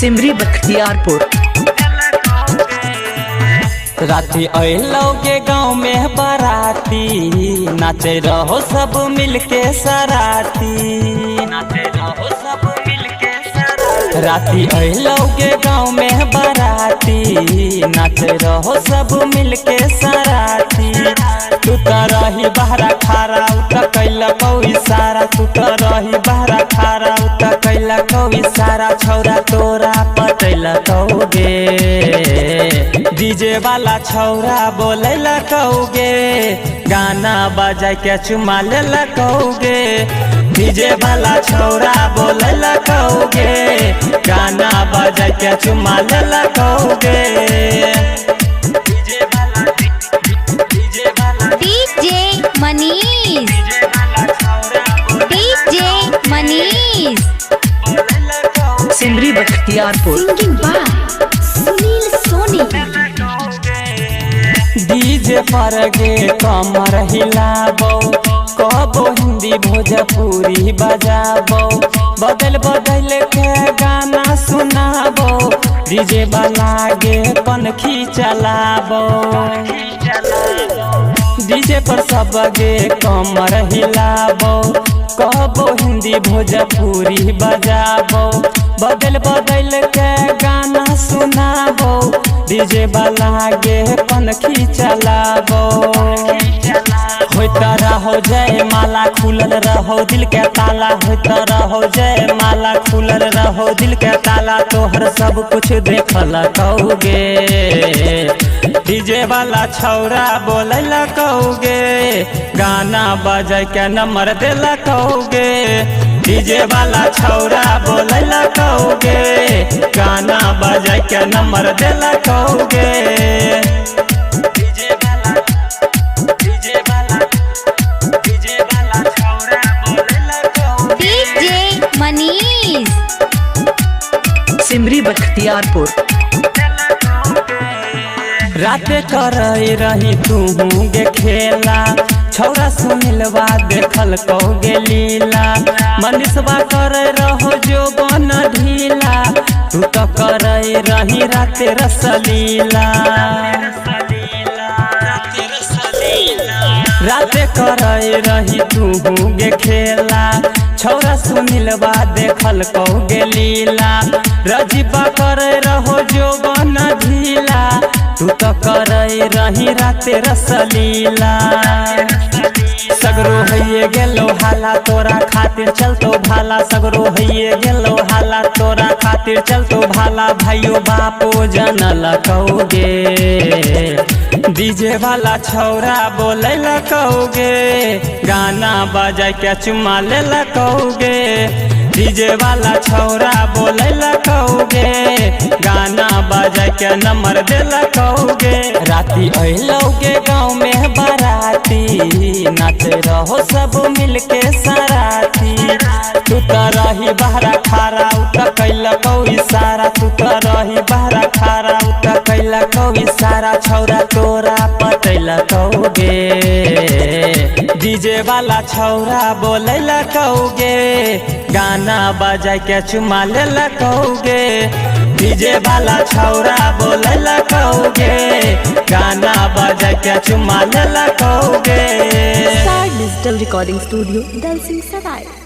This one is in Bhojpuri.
सिमरी बख्तियारपुर। राती अइलो के गाँव में बाराती, नाचे रहो सब मिलके सराती, नाचे रहो सब मिलके सराती। राती अइलो के गाँव में बाराती, नाचे रहो सब मिलके सराती। तू तो रही बहरा खारा उत कैला कौ इशारा, तू तो रही बहरा खारा उत कैला कौ इशारा। छौरा तोरा पटैला कौगे, डीजे वाला छौरा बोलैला कौगे, गाना बजाय के चुमा लेला कौगे। डीजे वाला छौरा बोलैला कौगे, गाना बजाय के चुमा लेला कौगे। डीजे वाला, डीजे वाला, डीजे मनीष, डीजे मनीष। बोलैला कौगे। Simri Bakhtiyarpur. Singing by Sunil Soni. DJ पर गे कमर हिलाबो, कबो हिंदी भोजपुरी बजाबो, बदल बदल के गाना सुनाबो, डीजे वाला गे पनखी चलाबो। डीजे पर सब गे कमर हिलाबो, कबो हिंदी भोजपुरी बजाबो, बदल बदल के गाना सुनाबो, डीजे वाला गे पनखी चलाबो। होता रहो जय माला खुलल रहो दिल के ताला, होता रहो जय माला खुलल रहो दिल के ताला। तोहर सब कुछ देखल कौगे, डीजे वाला छौरा बोलैला कौगे, गाना बजाय के नंबर देला कौगे। डीजे वाला छौरा बोलैला कौगे, गाना बजाय के नंबर देला कौगे। डीजे वाला, डीजे वाला, डीजे वाला छौरा बोलैला कौगे। डीजे मनीष। सिमरी बख्तियारपुर। रात कर रही तू गे खेला, छौरा सुनिलवा देखल कौगे लीला, मनीषवा कर रहो जो बन ढीला, तू तो कर रही रात रसलीला। रात कर रही तू गे खेला, छौरा सुनिलवा देखल कौगे लीला, रजीबा कर रहो जो बन ढीला, तू तो कर रही रात रसलीला। सगरो हइये गेलो हाला तोरा खातिर चलतो भाला, सगरो हइये गेलो हाला तोरा खातिर चलतो भाला। भाइयो बापो जानल कौगे, डीजे वाला छौरा बोलैला कौगे, गाना बजाय के चुमा लेला कौगे। डीजे वाला छौरा बोलैला कौगे, गाना बजाय के नंबर देला कौगे। राती अइलो के गाँव में बाराती, नाचे रहो सब मिलके सराती। तू तो रही बहरा खारा उत कैला कौ इशारा, तू तो रही बहरा खारा उत कैला कौ इशारा। छौरा तोरा पटैला कौगे, डीजे वाला छौरा बोलैला कौगे, गाना बजाय के चुमा लेला कौगे। डीजे वाला छौरा बोलैला कौगे, गाना बजाय के चुमा लेला कौगे। Star digital recording studio, Dalsingh Sarai.